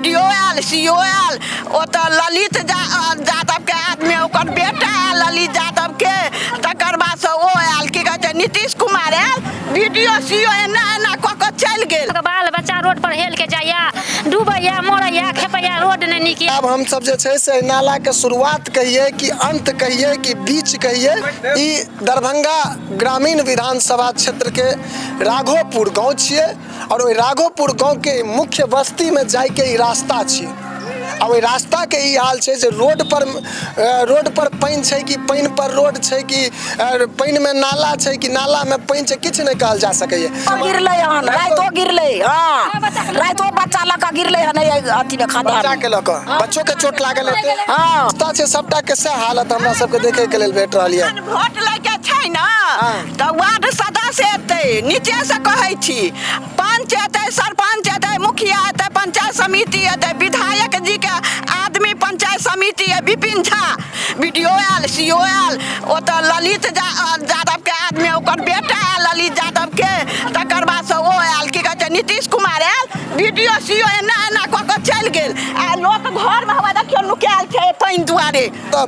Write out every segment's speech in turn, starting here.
D O आयल, C ओ आयल, ओतऽ ललित यादवके आदमी, ओकर बेटा आयल ललित यादवके। तकर बादसँ ओ आयल, की कहै छै, नीतीश कुमार आयल, बी डी ओ सी ओ एना एना कऽ कऽ चलि गेल। बाल बच्चा रोड पर हेल के जाइया, डूबैया, मरैया, खेपैया, रोड नहि नीक यऽ। आब हमसब जे छै से एहि नालाके शुरुआत कहियै कि अन्त कहियै कि बीच कहियै, ई दरभंगा ग्रामीण विधानसभा क्षेत्रके राघोपुर गाँव छियै और ओहि राघोपुर गाँवके मुख्य बस्तीमे जाइके ई रास्ता छियै। आ ओहि रास्ताके ई हाल छै जे रोड पर पानि छै कि पानि पर रोड छै कि पानिमे नाला छै कि नालामे पानि छै, किछु नहि कहल जा सकैए। गिरलै हन, राइतो गिरलै, हँ, राइतो बच्चा लऽ कऽ गिरलै हन एहि अथीमे, खद्दा। बच्चाके लऽ कऽ, बच्चोके चोट लागल हेतै। हँ। रास्ता छै सबटाके सएह हालत हमरा सबके देखैके लेल भेट रहल यऽ। वोट लैके छै ने तऽ वार्ड सदस्य एतै, नीचेसँ कहै छी, पंच एतै, सरपंच एतै, मुखिया एतै, पंचायत समिति एतै, विधायक जी के आदमी पंचायत समिति है Vipin Jha, B D O आयल, सी ओ आयल, ओतऽ ललित यादव के आदमी, ओकर बेटा आयल ललित यादव के। तकर बादसँ ओ आयल, की कहै छै, नीतीश कुमार आयल, बी डी ओ सी ओ एना एना कऽ कऽ चलि गेल। आ लोक घरमे हवा देखियौ नुकायल छै पानि दुआरे। तऽ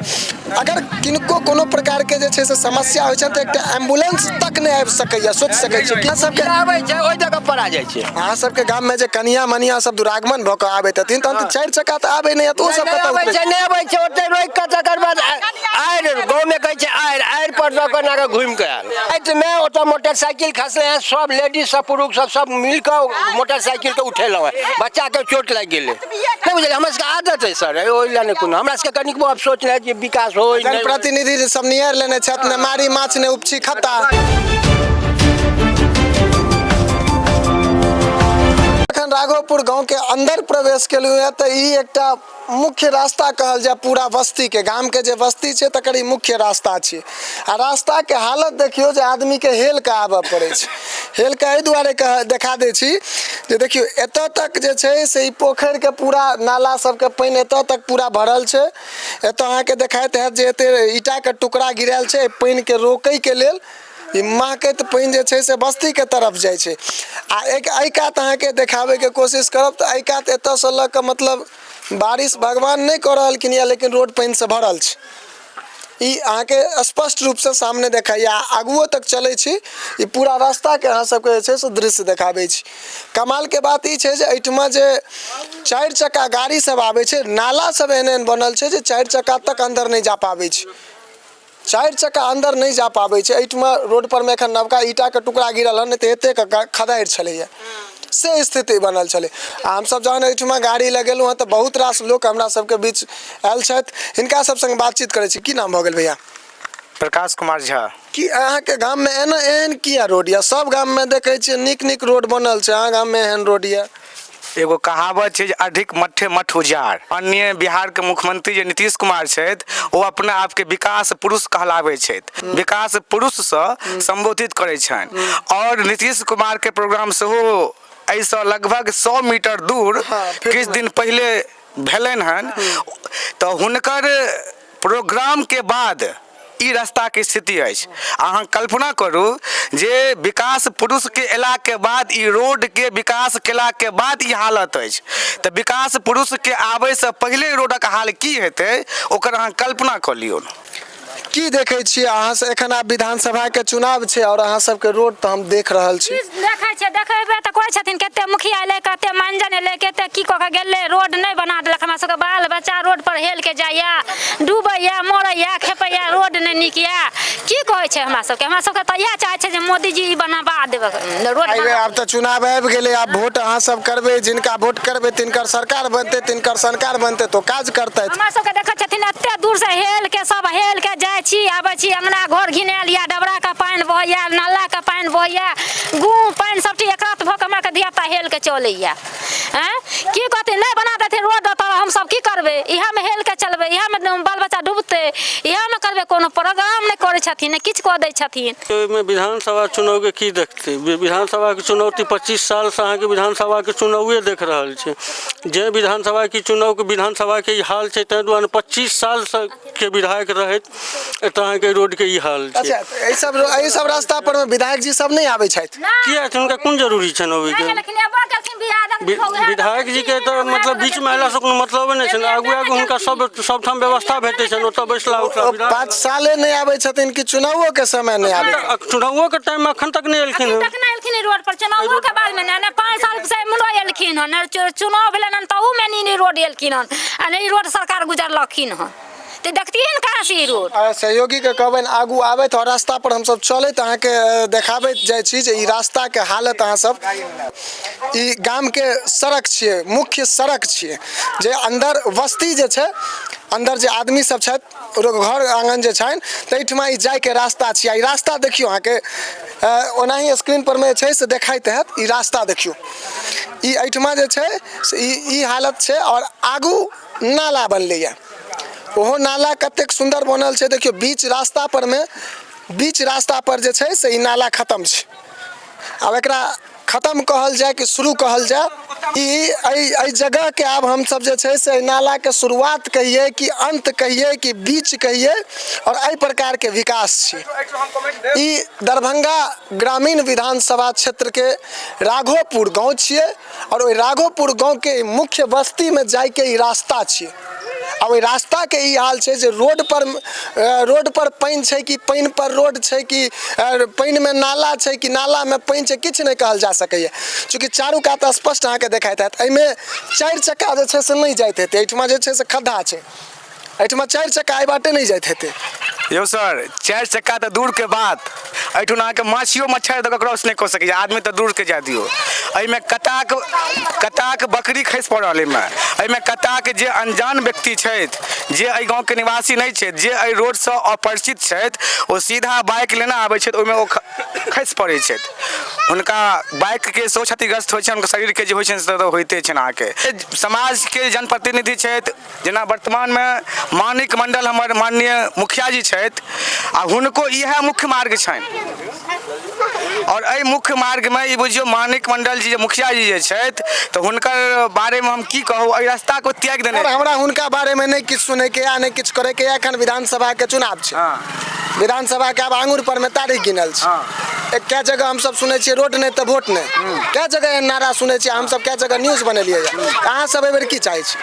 अगर किनको कोनो प्रकारके जे छै से समस्या होइ छनि तऽ एकटा एम्बुलेंस तक नहि आबि सकैए। सोचि सकै छी अहाँ सबके आबै छै ओहि जगह पर आ जाइ छै। अहाँ सबके गाममे जे कनिया मनिया सब दुरागमन भऽ कऽ आबैत हेथिन तहन तऽ चारि चक्का तऽ आबै नहि तऽ ओ सब कतऽ आबै छै? नहि आबै छै, ओतै रोकि कऽ तकर बाद आड़ि, गाँवमे कहै छै आड़ि, आड़ि पर दऽ कऽ एना कऽ घुमि कऽ आयल। रातिमे ओतऽ मोटरसाइकिल खसलै हँ, सब लेडीज सब पुरुष सब सब मिल कऽ मोटरसाइकिलके उठेलहुँ हँ, बच्चाके चोट लागि गेलै। नहि बुझलियै, हमरा सबके आदत है सर, ओहि लए नहि कोनो हमरा सबके कनिकबो अफसोस नहि जे विकास होइ। जनप्रतिनिधि सब नियर लेने छथि, ने मारी माछ ने उपची खत्ता। एखन राघोपुर गांव के अंदर प्रवेश केलहुँ हँ तऽ ई एकटा मुख्य रास्ता कहल जाय पूरा बस्ती के, गाम के जे बस्ती छै तकर ई मुख्य रास्ता छै। आ रास्ता के हालत देखियौ जे आदमी के हेल के आबऽ पड़ै छै। हेल के एहि दुआरे देखा दै छी जे देखियौ एतऽ तक जे छै से ई पोखरि के पूरा नाला सबके पानि एतऽ तक पूरा भरल छै। एतऽ अहाँके देखाइत हैत जे एते ईटा के टुकड़ा गिरायल छै पानि के रोकै के लेल। ई महकैत पानि जे छै से बस्ती के तरफ जाइ छै। आ एक एहि कात अहाँके देखाबैके कोशिश करब तऽ एहि कात एतऽसँ लऽ कऽ मतलब बारिश भगवान नहि कऽ रहलखिन यऽ, लेकिन रोड पानिसँ भरल छै। ई अहाँके स्पष्ट रूपसँ सामने देखाइए। आ आगुओ तक चलै छी, ई पूरा रास्ताके अहाँ सबके जे छै से दृश्य देखाबै छी। कमालके बात ई छै जे एहिठमा जे चारि चक्का गाड़ी सब आबै छै, नाला सब एहन एहन बनल छै जे चारि चक्का तक अन्दर नहि जा पाबै छै, चारि चक्का अन्दर नहि जा पाबै छै। एहिठमा रोड पर मे एखन नवका ईटाके टुकड़ा गिरल हन, नहि तऽ एतेक खदारि छलैया, से स्थिति बनल छलै। आ हमसब जहन एहिठमा गाड़ी लगेलहुँ हँ तऽ बहुत रास लोक हमरा सबके बीच आयल छथि, हिनका सब संग बातचीत करै छी। की नाम भऽ गेल भैया? प्रकाश कुमार झा। की अहाँके गाममे एना एहन किया रोड यऽ? सब गाममे देखै छियै नीक नीक रोड बनल छै, अहाँ गाममे एहन रोड यऽ? एगो कहावत छै जे अधिक मट्ठे मठ उजार। माननीय बिहारके मुख्यमंत्री जे नीतीश कुमार छथि ओ अपना आपके विकास पुरुष कहलाबै छथि, विकास पुरुषसँ सम्बोधित करै छनि। आओर नीतीश कुमारके प्रोग्राम सेहो एहिसँ लगभग 100 मीटर दूर किछु दिन पहिले भेलनि हन, तऽ हुनकर प्रोग्रामके बाद ई रास्ताके स्थिति अछि। अहाँ कल्पना करू जे विकास पुरुषके अयलाके बाद ई रोडके विकास केलाके बाद ई हालत अछि, तऽ विकास पुरुषके आबैसँ पहिले रोडक हाल की हेतै ओकर अहाँ कल्पना कऽ लियौ। की देखै छियै अहाँ से एखन आब विधानसभाके चुनाव छै आओर अहाँ सबके रोड तऽ हम देख रहल छी। देखै छियै, देखेबै तऽ कहै छथिन कते मुखिया एलै, कते मानजन एलै, कते की कऽ के गेलै, रोड नहि बना देलक। हमरा सबके बाल बच्चा रोड पर हेल के जाइया, डूबैया, मरैया, खेपैया, रोड नहि नीक यऽ। की कहै छै हमरा सबके? हमरा सबके तऽ इएह चाहै छै जे मोदीजी ई बनबा देबक रोड। एहि बेर आब तऽ चुनाव आबि गेलै, आब वोट अहाँ सब करबै, जिनका वोट करबै तिनकर सरकार बनतै, तिनकर सरकार बनतै तऽ ओ काज करतथि। हमरा सबके देखै छथिन एते दूर से हेल के सब हेल के जाइ छी आबै छी, अंगना घर घिनायल यऽ, डबरा के पानि बहैया, नाला के पानि बहैया, गूँ पानि सबटी एकरात भऽ के हमरा के धियापुता हेल के चलैया। आँय की कहथिन? नहि बना देथिन रोड तऽ हमसब की करबै? इएहमे हेल के चलबै, इएहमे बाल बच्चा डूबतै, इएहमे करबै। कोनो प्रोग्राम नहि करै छथिन, नहि किछु कऽ दै छथिन। ओहिमे विधानसभा चुनावके की देखतै? विधानसभाके चुनौती 25 सालसँ अहाँके विधानसभाके चुनावे देख रहल छै। जे विधानसभाके चुनावके विधानसभाके ई हाल छै, ताहि दुआरे 25 सालसँ के विधायक रहैत एतऽ अहाँके रोडके ई हाल छै। अच्छा, एहि सब रास्ता पर मे विधायक जी सब नहि आबै छथि? किया? हुनका कोन जरूरी छनि अबैके? लेकिन एबो केलखिन बिहार विधायक जी के तऽ मतलब बीच मे अयलासँ कोनो मतलबे नहि छनि। आगू आगू हुनका सब सबठाम व्यवस्था भेटै छनि, ओतऽ बैसला उठला। ओ 5 साले नहि आबै छथिन कि चुनावो के समय नहि आबै? चुनावो के टाइम में अखन तक नहि एलखिन हन। तक नहि एलखिन रोड पर, चुनावो के बाद में ने 5 साल से मुनो एलखिन हन, चुनाव भेलै हन तहू में नहीं रोड एलखिन हन, आ नहि रोड सरकार गुजरलखिन हन। तऽ देखतियै ने कहाँ से ई रोड। सहयोगी के कहबनि आगू आबैत और रास्ता पर हमसब चलैत अहाँके देखाबैत जाइ छी जे ई रास्ता के हालत अहाँ सब, ई गाम के सड़क छियै, मुख्य सड़क छियै, जे अंदर बस्ती जे छै, अंदर जे आदमी सब छथि, घर आंगन जे छनि, ताहिठमा ई जाइके रास्ता छियै। ई रास्ता देखियौ अहाँके ओनाही स्क्रीन पर मे छै से देखाइत हैत। ई रास्ता देखियौ, ई एहिठमा जे छै से ई हालत छै। और आगू नाला बनलैए, ओहो नाला कतेक सुन्दर बनल छै देखियौ। बीच रास्ता पर मे, बीच रास्ता पर जे छै से ई नाला खत्म छै। आब एकरा खत्म कहल जाय कि शुरू कहल जाय? ई एहि जगहके आब हमसब जे छै से एहि नालाके शुरुआत कहियै कि अन्त कहियै कि बीच कहियै? और एहि प्रकारके विकास छै। ई दरभंगा ग्रामीण विधानसभा क्षेत्रके राघोपुर गाँव छियै और ओहि राघोपुर गाँवके मुख्य बस्तीमे जाइके ई रास्ता छियै। आ ओहि रास्ताके ई हाल छै जे रोड पर पानि छै कि पानि पर रोड छै, कि पानिमे नाला छै कि नालामे पानि छै, किछु नहि कहल जा सकैए। चूँकि चारू कात स्पष्ट अहाँके देखाइत हैत, एहिमे 4 चक्का जे छै से नहि जाइत हेतै। एहिठमा जे छै से खद्धा छै, एहिठमा 4 चक्का एहि बाटे नहि जाइत हेतै। यौ सर, 4 चक्का तऽ दूरके बात, एहिठुना अहाँके माछियो मच्छर दऽ कऽ क्रॉस नहि कऽ सकैए, आदमी तऽ दूरके जाय दियौ। एहिमे कताक कताक बकरी खसि पड़ल एहिमे। एहिमे कताक जे अनजान व्यक्ति छथि, जे एहि गाँवके निवासी नहि छथि, जे एहि रोडसँ अपरिचित छथि, ओ सीधा बाइक लेने आबै छथि, ओहिमे ओ खसि पड़ै छथि। हुनका बाइकके सेहो क्षतिग्रस्त होइ छनि, हुनकर शरीरके जे होइ छनि से तऽ होइते छनि। अहाँके समाजके जनप्रतिनिधि छथि, जेना वर्तमानमे मानिक मंडल हमर माननीय मुखिया जी छथि, आ हुनको इएह मुख्य मार्ग छनि। और एहि मुख्य मार्गमे ई बुझियौ मानिक मंडल जी जे मुखिया जी जे छथि, तऽ हुनकर बारेमे हम की कहू, एहि रास्ताके त्यागि देने। हमरा हुनका बारेमे नहि किछु सुनैके या नहि किछु करैके। एखन विधानसभाके चुनाव छै, विधानसभाके आब आंगुर पर मे तारीख गिनल छै। एक कै जगह हमसब सुनै छियै रोड नहि तऽ वोट नहि, कै जगह एहन नारा सुनै छियै हमसब, कै जगह न्यूज बनेलियै। अहाँ सब एहि बेर की चाहै छी?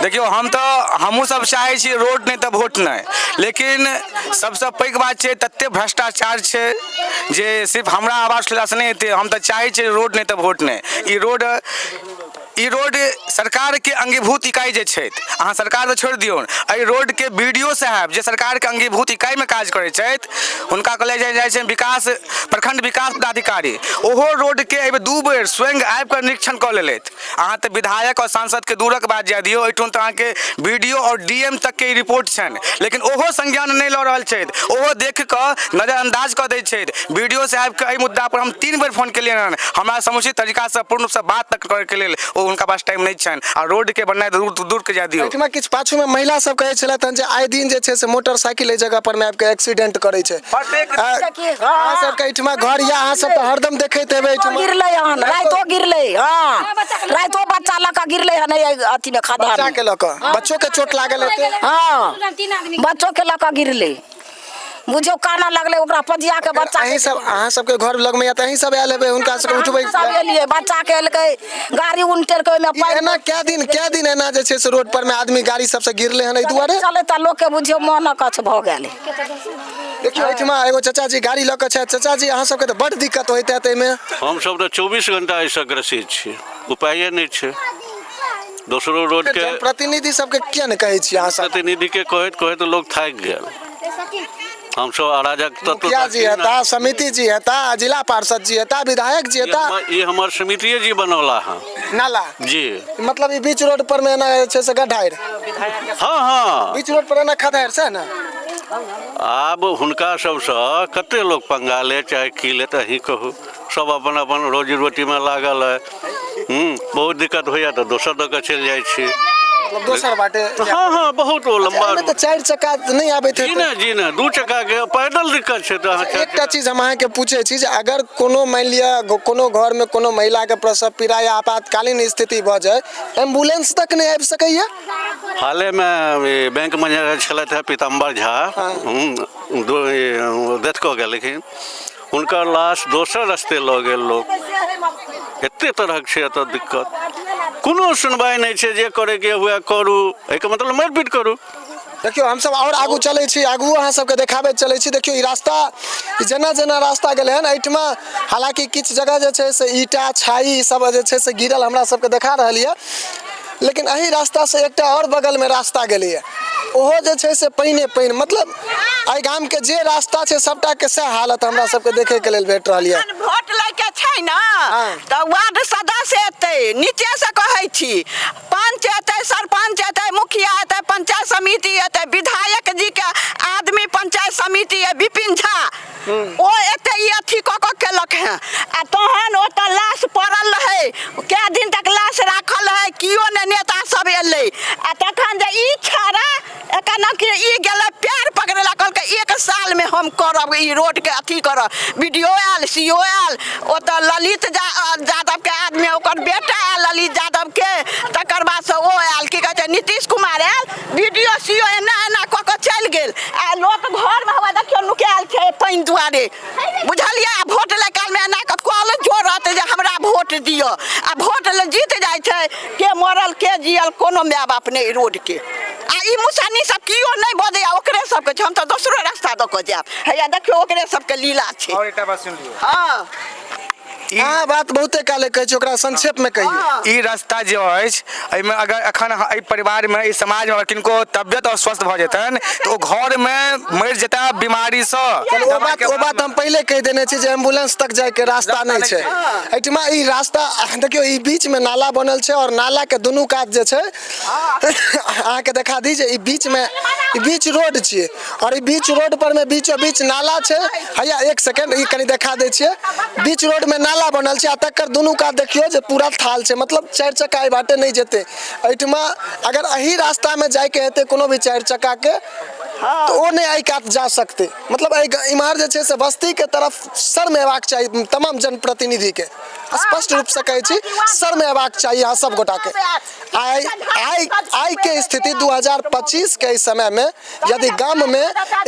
देखियौ, हम तऽ हमहूँ सब चाहै छी रोड नहि तऽ वोट नहि, लेकिन सबसँ पैघ बात छै तते भ्रष्टाचार छै जे सिर्फ हमरा आवाज उठेलासँ नहि हेतै। हम तऽ चाहै छियै रोड नहि तऽ वोट नहि। ई रोड सरकारके अंगीभूत इकाइ जे छथि, अहाँ सरकार तऽ छोड़ि दियौ, एहि रोडके बी डी ओ साहेब जे सरकारके अंगीभूत इकाइमे काज करै छथि, हुनका कहल जाइ छै विकास प्रखंड विकास पदाधिकारी, ओहो रोडके एहि बेर 2 बेर स्वयं आबि कऽ निरीक्षण कऽ लेलथि। अहाँ तऽ विधायक आओर सांसदके दूरक बात जाय दियौ, एहिठाम तऽ अहाँके बी डी ओ आओर डी एम तकके ई रिपोर्ट छनि, लेकिन ओहो संज्ञान नहि लऽ रहल छथि, ओहो देख कऽ नजरअंदाज कऽ दै छथि। बी डी ओ साहेबके एहि मुद्दापर हम 3 बेर फोन केलियनि हन, हमरा समुचित तरीकासँ पूर्ण रूपसँ बात तक करैके लेल ओ हुनका पास टाइम नहि छनि। आ रोडके बननाइ दूर दूरके जाय दियौ। एहिठमा किछु पाछूमे महिला सब कहै छलथि हन जे आइ दिन जे छै से मोटरसाइकिल एहि जगह पर मे आबि कऽ एक्सीडेंट करै छै। अहाँ सबके एहिठमा घर या अहाँ सब तऽ हरदम देखैत हेबै एहिठमा। गिरलै हन, राइतो गिरलै। हँ, राइतो बच्चा लऽ कऽ गिरलै हन एहि अथीमे, खद्धा। बच्चा के लऽ कऽ, बच्चो के चोट लागल हेतै? हँ, बच्चो के लऽ कऽ गिरलै। बुझियौ कानऽ लगलै ओकरा पजिया के बच्चा। अहीं सब, अहाँ सबके घर लगमे या तऽ अहीं सब आयल हेबै हुनका सबके उठबै? सब एलियै। बच्चा के एलकै, गाड़ी उनटेलकै ओहिमे ई पानि। एना कै दिन एना जे छै से रोड पर मे आदमी गाड़ी सबसँ गिरलै हन एहि दुआरे? चलै तऽ लोकके बुझियौ मन अकछ भऽ गेल। देखियौ, एहिठमा एगो चाचा जी गाड़ी लऽ कऽ छथि। चाचा जी, अहाँ सबके तऽ बड्ड दिक्कत होइत हैत एहिमे? हमसभ तऽ 24 घंटा एहिसँ ग्रसित छी, उपाये नहि छै दोसरो रोडके। जनप्रतिनिधि सबके किया नहि कहै छियै अहाँ सब? प्रतिनिधिके कहैत कहैत लोक थाकि गेल। हमसभ अराजक तत्व मुखिया जी हेता, समिति जी हेता, जिला पार्षद जी हेता, विधायक जी हेता। ई हमर समितिये जी बनौला हँ। नाला? जी। मतलब ई बीच रोड पर मे एना जे छै से गड्ढा? हँ हँ। बीच रोड पर एना खदारि छै ने? आब हुनका सबसँ कते लोक पंगा ले चाहे की ले, तऽ अहीं कहू, सब अपन अपन रोजी रोटीमे लागल है। बहुत दिक्कत होइया तऽ दोसर दऽ कऽ चलि जाइ छी। मतलब दोसर बाटे? हँ हँ, बहुत ओ लम्बा। एहिमे तऽ 4 चक्का नहि आबैत जी। हेतै? ने जी ने, 2 चक्काके पैदल दिक्कत छै तऽ अहाँ एकटा चीज हम अहाँके पूछै छी जे अगर कोनो मानि लिअ कोनो घरमे कोनो महिलाके प्रसव पीड़ा या आपातकालीन स्थिति भऽ जाय, एम्बुलेंस तक नहि आबि सकैया? हालेमे ई बैंक मैनेजर छलथि हेँ पीताम्बर झा, डेथ कऽ गेलखिन। हुनकर लाश दोसर रस्ते लऽ गेल लोक। एते तरहक छै एतऽ दिक्कत। कोनो सुनवाइ नहि छै, जे करैके हुए करू, एहिके मतलब मारि पीट करू। देखियौ हमसब आओर आगू चलै छी, आगू अहाँ सबके देखाबैत चलै छी। देखियौ ई रास्ता जेना जेना रास्ता गेलै हन एहिठमा, हालाँकि किछु जगह जे छै से ईटा छाई सब जे छै से गिरल हमरा सबके देखा रहल यऽ, लेकिन एहि रास्तासँ एकटा आओर बगलमे रास्ता गेलैए, ओहो जे छै से पानिए पानि। मतलब एहि गामके जे रास्ता छै सबटाके सएह हालत हमरा सबके देखैके लेल भेट रहल यऽ। वोट लैके छै ने तऽ वार्ड सदस्य एतै, नीचेसँ कहै छी, पंच एतै, सरपंच एतै, मुखिया एतै, पंचायत समिति एतै, विधायक जीके आदमी पंचायत समिति है विपिन झा, ओ एते ई अथी कऽ कऽ केलक हेँ। आ तहन ओतऽ लाश पड़ल रहै, कए दिन तक लाश राखल रहै, केओ नहि नेता सब एलै। आ तखन जे ई छाड़ा एकर नाम की, ई गेलै पैर पकड़ै लए, कहलकै 1 सालमे हम करब ई रोडके अथी करब। बी डी ओ आयल, सी ओ आयल, ओतऽ ललित यादवके आदमी, ओकर बेटा आयल ललित यादवके, तकर बादसँ ओ आयल, की कहै छै, नीतीश कुमार आयल, B D O C O एना एना कऽ कऽ चलि गेल। आ लोक घरमे हवा देखियौ नुकायल छै पानि दुआरे, बुझलियै? आ वोट लै कालमे एना कऽ कल जोड़त जे हमरा वोट दिअ, आ वोट ले जीत जाइ छै, के मरल के जियल कोनो माय बाप नहि रोडके। आ ई मुसन्नी सब केओ नहि बजैया, ओकरे सबके छै, हम तऽ दोसरो रास्ता दऽ कऽ जायब। हैया देखियौ ओकरे सबके लीला छै। आओर एकटा बात सुनि लियौ। हँ। अहाँ बात बहुते काले कहै छी, ओकरा संक्षेप में कहियौ। ई रास्ता जे अछि एहिमे अगर एखन एहि परिवारमे एहि समाजमे अगर किनको तबियत अस्वस्थ भऽ जेतनि तऽ ओ घरमे मरि जेता बीमारीसँ। चलू, ओ बात हम पहिले कहि देने छी जे एम्बुलेंस तक जाइके रास्ता नहि छै एहिठमा। ई रास्ता देखियौ, ई बीचमे नाला बनल छै आओर नालाके दुनू कात जे छै, अहाँके देखा दी जे ई बीचमे ई बीच रोड छियै आओर ई बीच रोड पर मे बीचो बीच नाला छै। हैया एक सेकेंड, ई कनि देखा दै छियै। बीच रोड मे नाला बनल छै आ तकर दुनू कात देखियौ जे पूरा थाल छै, मतलब चारि चक्का एहि बाटे नहि जेतै। एहिठमा अगर एहि रास्तामे जाइके हेतै कोनो भी चारि चक्काके तऽ ओ नहि एहि कात जा सकतै। मतलब एहि इम्हर जे छै से बस्तीके तरफ शर्म अयबाक चाही तमाम जनप्रतिनिधिके, स्पष्ट रूपसँ कहै छी, शर्म अयबाक चाही अहाँ सब गोटाके। आइ आइ आइके स्थिति 2025 के समयमे यदि गाममे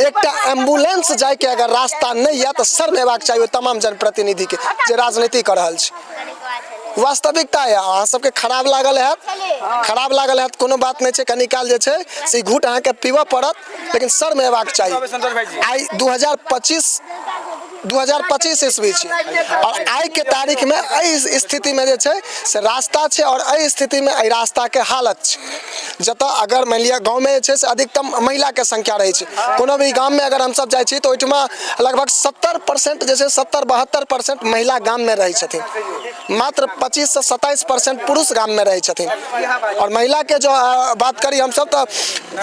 एकटा एम्बुलेंस जाइके अगर रास्ता नहि यऽ तऽ शर्म अयबाक चाही ओहि तमाम जनप्रतिनिधिके जे राजनीति कऽ रहल छै। वास्तविकता यऽ, अहाँ सबके खराब लागल हैत, खराब लागल हैत, कोनो बात नहि छै, कनी काल जे छै से ई घूट अहाँके पीबऽ पड़त, लेकिन शर्म अयबाक चाही। आइ 2025 ईस्वी छै आओर आइके तारीखमे एहि स्थितिमे जे छै से रास्ता छै आओर एहि स्थितिमे एहि रास्ताके हालत छै, जतऽ अगर मानि लिअ गाँवमे जे छै से अधिकतम महिलाके संख्या रहै छै। कोनो भी गाममे अगर हमसब जाइ छी तऽ ओहिठमा लगभग 70% जे छै, 70-72% महिला गाममे रहै छथिन, मात्र 25 से 27% पुरुष गाममे रहै छथिन। आओर महिलाके जो बात करी हमसब तऽ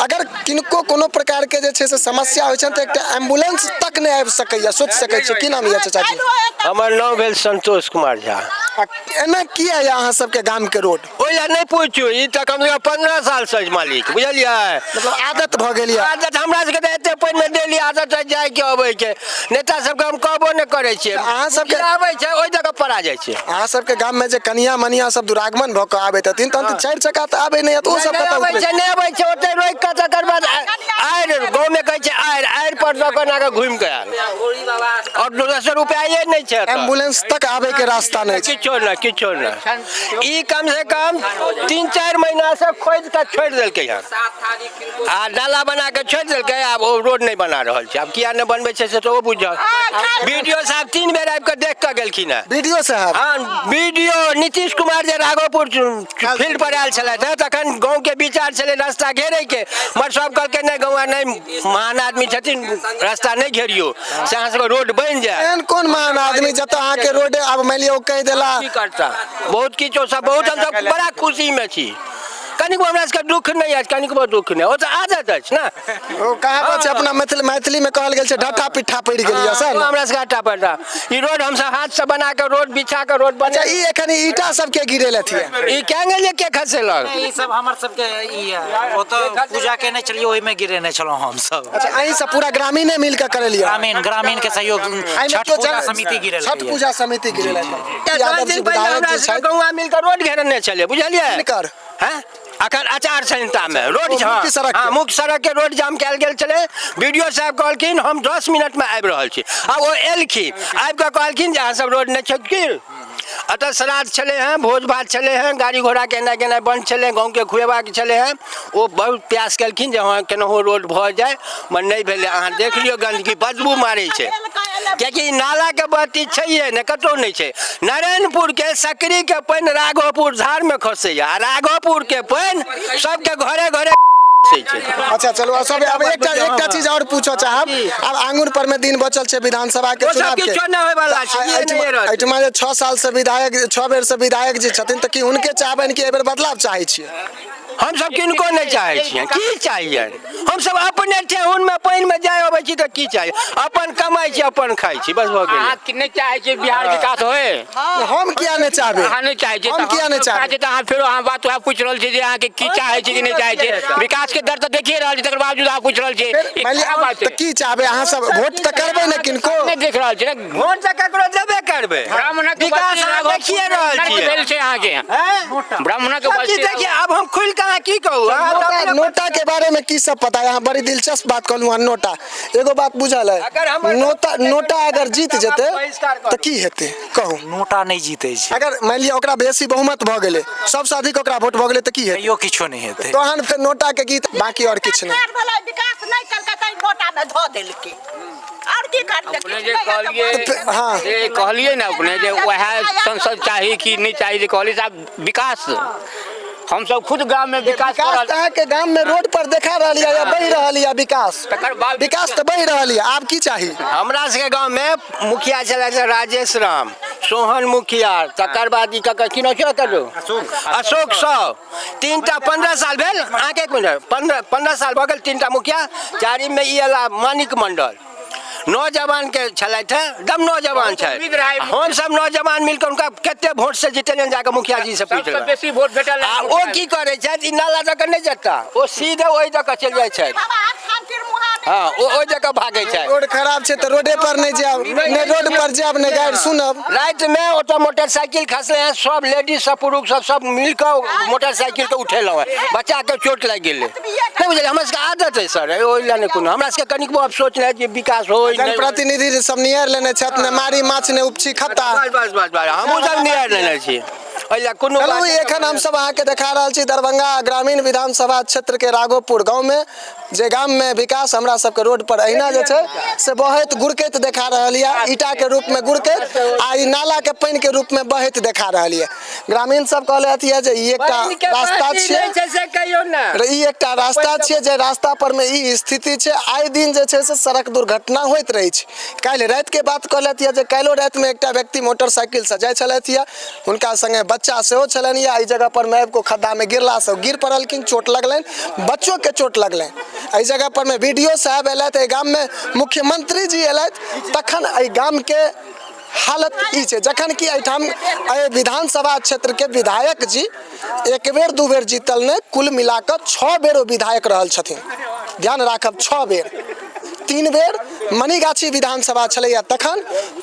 अगर किनको कोनो प्रकारके जे छै से समस्या होइ छनि तऽ एकटा एम्बुलेंस तक नहि आबि सकैए। सोचि सकै छी। की नाम यऽ चाचाजी? हमर नाम भेल संतोष कुमार झा। आ एना किया यऽ अहाँ सबके गामके रोड? ओहि लए नहि पूछू, ई तऽ कम से कम 15 सालसँ अछि मालिक, बुझलियै? मतलब आदत भऽ गेल यऽ। आदत हमरा सबके तऽ एते पानिमे डेली आदत अछि जाइके अबैके। नेता सबके हम कहबो नहि करै छियै। अहाँ सबके आबै छै ओहि जगह पड़ा जाइ छै। अहाँ सबके गाममे जे कनिया मनिया सब दुरागमन भऽ कऽ आबैत हेथिन तहन तऽ चारि चक्का तऽ आबै नहि हैत, ओ सब नहि कतऽ अबै उतरै छै, नहि अबै छै, ओतै रोकि कऽ तकर बाद आरि, गाँवमे कहै छै आरि, आरि पर दऽ कऽ एना कऽ घुमि कऽ आयल, आओर दोसर उपाये नहि छै एतऽ। एम्बुलेंस तक आबैके रास्ता नहि छै। किछो नहि, किछो नहि। ई कम से कम 3-4 महीना से खोदि कऽ छोड़ि देलकै हन आ नाला बना कऽ छोड़ि देलकै। आब ओ रोड नहि बना रहल छै। आब किया नहि बनबै छै से तऽ ओ बुझल। बी डी ओ साहब 3 बेर आबि कऽ देख कऽ गेलखिन हेँ। बी डी ओ साहब? हँ, B D O Nitish Kumar जे राघोपुर फील्ड पर आयल छलथि हेँ तखन गाँवके विचार छलै रास्ता घेरैके, मगर सब कहलकै नहि, गौआ नहि, महान आदमी छथिन, रास्ता नहि घेरियौ, से अहाँ सबके रोड बनि जायत। एहन कोन महान आदमी जतऽ अहाँके रोड आब मानि लिअ ओ कहि देला? की करता, बहुत किछु सब, बहुत हमसब बड़ा खुशीमे छी। कनिको हमरा सबके दुःख नहि अछि, कनिकबो दुःख नहि, ओ तऽ आदत अछि ने। ओ कहावत छै अपना मैथिलीमे कहल गेल छै, ढट्ठा पिट्ठा पड़ि गेल यऽ सर। हमरा सबके हट्टा पड़ता। ई रोड हमसब हाथसँ बना कऽ रोड बिछा कऽ रोड अच्छा बना। ई एखन ई ईटा सबके गिरेलथि यऽ? ई क्या गेल जे के खसेलक? ई सब हमर सबके ई है, ओतऽ पूजा केने छलियै, ओहिमे गिरेने छलहुँ हमसब। अच्छा, अहीं सब पूरा ग्रामीणे मिल कऽ करेलियै? ग्रामीण, ग्रामीण के सहयोग, एहिमे छठ केओ पूजा समिति गिरेलकै। छठ पूजा समिति गिरेलथि। दस यादव दिन जी पहिले विधायक हमरा जे सबके छथि गौआ मिल कऽ रोड घेरने छलै, बुझलियै? किनकर? हैं? अखन आचार संहिता में रोड, ओ मुख्य सड़क हाँ, के। मुख्य सड़क के रोड जाम कयल गेल छलै। बी डी ओ साहब कहलखिन हम 10 मिनट में आबि रहल छी। आ ओ एलखिन, आबि कऽ कहलखिन जे अहाँ सब रोड नहि छोड़ि, एतऽ श्राद्ध छलै हेँ, भोज भात छलै हेँ, गाड़ी घोड़ाके एनाइ गेनाइ बन्द छलै, गाँवके खुएबाक छलै हेँ। ओ बहुत प्रयास केलखिन जे हँ केनाहु रोड भऽ जाय, मगर नहि भेलै। अहाँ देख लियौ, गन्दगी बदबू मारै छै, किएकि ई नालाके बहती छैहे नहि, कतहु नहि छै। नारायणपुरके सकरीके पानि राघोपुर धारमे खसैए आ राघोपुरके पानि सबके घरे घरे खसै छै। अच्छा चलू, आ सब आब एकटा एकटा चीज और पूछऽ चाहब। आब आंगुर पर में दिन बचल छै विधानसभा के ओ सब चुनाव के। किछो नहि होयवला छै, ई नहि रहतै। एहिठमा जे 6 साल से विधायक, 6 बेर से विधायक जी छथिन, तऽ की हुनके चाहबनि कि एहि बेर बदलाव चाहै छियै? हमसब किनको नहि चाहै छियै। की चाहिए? हमसब अपने ठेहुनमे पानिमे जाय अबै छी तऽ की चाही? अपन कमाइ छी, अपन खाइ छी, बस भऽ गेलै। अहाँ कि नहि चाहै छियै बिहार विकास होय? हम किया नहि चाहबै? अहाँ नहि चाहै छियै? हम तऽ किया नहि हमसब चाहबै? चाहै छियै तऽ अहाँ फेरो अहाँ बात वएह पूछि रहल छियै जे अहाँके की चाहै छी कि नहि चाहै छियै। विकास के दर तऽ देखिए रहल छी, तकर बावजूद अहाँ पूछि रहल छियै। फेर ई मानि लिअ खराब बात तऽ छै। की चाहबै अहाँ सब? वोट तऽ करबै ने किनको? नहि देख रहल छियै ने। वोट तऽ ककरो देबे करबै। ब्राह्मणक विकास बस्ती अहाँ देखिए रहल नर्क छियै। भेल छै अहाँके। हैं? ब्राह्मणक सब चीज बस्ती देखिए। आब हम खुलि कऽ अहाँ की कहू? अहाँ तऽ नोटा अपने नोटा के बारे में की सब पता है? अहाँ बड़ी दिलचस्प बात कहलहुँ हँ। नोटा, एगो बात बुझल है? अगर हमर नोटा नोटा अगर जीत जेतै बहिष्कार करू। तऽ की हेतै कहू? नोटा नहि जीतै छै। अगर मानि लिअ ओकरा बेसी बहुमत भऽ गेलै, सबसँ अधिक ओकरा वोट भऽ गेलै, तऽ की हेतै? तैयो किछो नहि हेतै। तहन फेर नोटा के गीत बाकी और किछु नहि। सरकार भेलै, विकास नहि केलकै तैं नोटा मे धऽ देलकै। आओर की करतै? अपने किछु जे नहि हेतै। कहलियै तऽ हँ। जे कहलियै ने अपने जे वएह संसद चाही कि नहि चाही, जे कहलियै साहब विकास, हमसब खुद गाम में विकास कऽ विकास रहल तऽ अहाँके गाम में रोड पर देखा रहल यऽ, या बहि रहल यऽ विकास। तकर बाद विकास तऽ बहि रहल यऽ, आब की चाही? हमरा सबके गाँवमे मुखिया छलथि राजेश राम, सोहन मुखिया, तकर बाद ई ककर की नाम छै एकर? अशोक साव। 3टा 15 साल भेल अहाँके। एक मिनट, 15 साल भऽ गेल, 3टा मुखिया। चारिममे ई एला मानिक मंडल, नौजवानके छलथि हेँ, एकदम नौजवान छथि। उम्मीद रहै। हमसब नौजवान मिलकऽ हुनका कते वोट से जितेलियनि, जाकऽ मुखिया जी से पूछि सबसँ लेबै। बेसी वोट भेटल। आ ओ की करै छथि? ई नाला दऽ कऽ नहि जेता, ओ सीधे ओहि दऽ कऽ चलि जाइ छथि। बाबा, एखन तिरमुहा नहि। हँ, ओ ओहि जगह भागै छथि। रोड खराब छै तऽ रोडे पर नहि जायब, नहि रोड पर जायब, नहि गारि सुनब। रातिमे ओतऽ मोटरसाइकिल खसलै हँ, सब लेडीज सब पुरुष सब सब मिल कऽ मोटरसाइकिलके उठेलहुँ हँ, बच्चाके चोट लागि गेलै। नहि बुझलियै, हमरा सबके आदत है सर, ओहि लए नहि कोनो हमरा सबके कनिकबो अफसोस नहि जे विकास होइ नहि होइ। जनप्रतिनिधि सब नियर लेने छथि, ने मारी माछ ने उपची खत्ता। बस बस बस बस, हमहूँ सब नियर लेने छी, ओहि लए कोनो चलू बात नहि। एखन हमसब अहाँके देखा रहल छी दरभंगा ग्रामीण विधानसभा क्षेत्र के राघोपुर गाँव में, जे गाम में विकास हमरा सबके रोड पर अहिना जे छै से बहैत गुड़कैत देखा रहल यऽ, ईटा के रूप में गुड़कैत आ ई नाला के पानि के रूप में बहैत देखा रहल यऽ। ग्रामीण सब कहलथि यऽ जे ई एकटा पानिके रास्ता बहती छियै नहि छै से कहियौ ने। र ई एकटा रास्ता छियै जे रास्ता पर में ई स्थिति छै। आइ दिन जे छै से सड़क दुर्घटना होइत रहै छै। काल्हि राति के बात कहलथि यऽ जे काल्हिो राति में एकटा व्यक्ति मोटरसाइकिल से जाइ छलथि यऽ, हुनका संगे बच्चा सेहो छलनि यऽ। एहि जगह पर में आबि कऽ खद्दा में गिरला से गिर पड़लखिन, चोट लगलनि, बच्चो के चोट लगलनि। एहि जगह पर में बी डी ओ साहब एलथि, एहि गाम में मुख्यमंत्री जी एलथि, तखन एहि गाम के हालत ई छै। जखन कि एहिठाम एहि विधानसभा क्षेत्र के विधायक जी एक बेर दू बेर जीतल नहि, कुल मिलाकऽ 6 बेर ओ विधायक रहल छथिन। ध्यान राखब, 6 बेर। 3 बेर मनीगाछी विधानसभा छलैया तखन,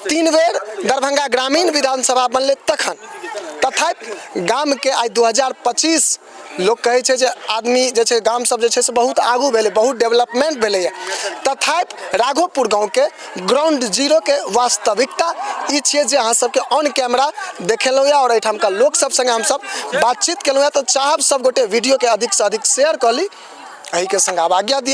3 बेर दरभंगा ग्रामीण विधानसभा बनलै तखन। तथापि गाम के आइ 2025 लोक कहै छै जे आदमी जे छै गाम सब जे छै से बहुत आगू भेलै, बहुत डेवलपमेंट भेलैया, तथापि राघोपुर गाँव के ग्राउंड जीरो के वास्तविकता ई छियै जे अहाँ सबके ऑन कैमरा देखेलहुँ यऽ और एहिठामका लोक सब संगे हमसब बातचीत केलहुँ यऽ। तऽ चाहब सब गोटे वीडियो के अधिक से अधिक शेयर कऽ ली। एहिके संग आब आज्ञा दिअ।